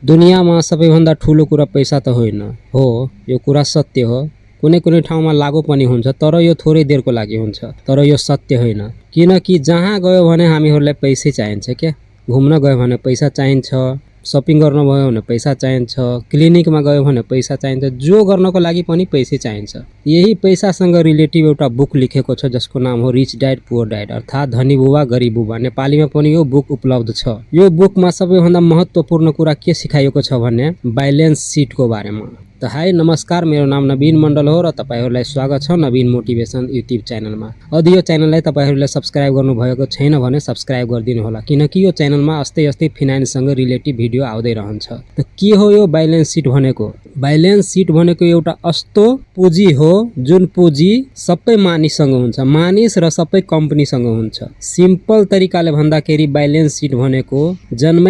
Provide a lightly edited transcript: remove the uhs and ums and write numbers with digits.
दुनियाँमा सबैभन्दा ठुलो कुरा पैसा त होइन हो, यो कुरा सत्य हो। कुनै ठाउँमा लागु पनि हुन्छ, तर यो थोरै देरको लागि हुन्छ। तर यो सत्य होइन, किनकि जहाँ गयो भने हामीहरूलाई पैसै चाहिन्छ क्या। घुम्न गयो भने पैसा चाहिन्छ, सपिङ गर्न गयो भने पैसा चाहिन्छ, क्लिनिकमा गयो भने पैसा चाहिन्छ, जो गर्नको लागि पनि पैसै चाहिन्छ। यही पैसासँग रिलेटिभ एउटा बुक लेखेको छ जसको नाम हो रिच ड्याड पुअर ड्याड, अर्थात् धनी बुबा गरिब बुबा। नेपालीमा पनि यो बुक उपलब्ध छ। यो बुकमा सबैभन्दा महत्त्वपूर्ण कुरा के सिकाएको छ भने ब्यालेन्स सिटको बारेमा। त हाई नमस्कार, मेरो नाम नवीन मण्डल हो र तपाईहरुलाई स्वागत छ नवीन मोटिभेसन युट्युब च्यानलमा। यदि यो च्यानललाई तपाईहरुले सब्स्क्राइब गर्नुभएको छैन भने सब्स्क्राइब गरिदिनु होला, किनकि यो च्यानलमा यस्तै फिनान्ससँग रिलेटिभ भिडियो आउँदै रहन्छ। त के हो यो ब्यालेन्स सिट भनेको? ब्यालेन्स सिट भनेको एउटा यस्तो पुँजी हो जुन पुँजी सबै मानिससँग हुन्छ, मानिस र सबै कम्पनीसँग हुन्छ। सिम्पल तरिकाले भन्दाखेरि ब्यालेन्स सिट भनेको जन्मै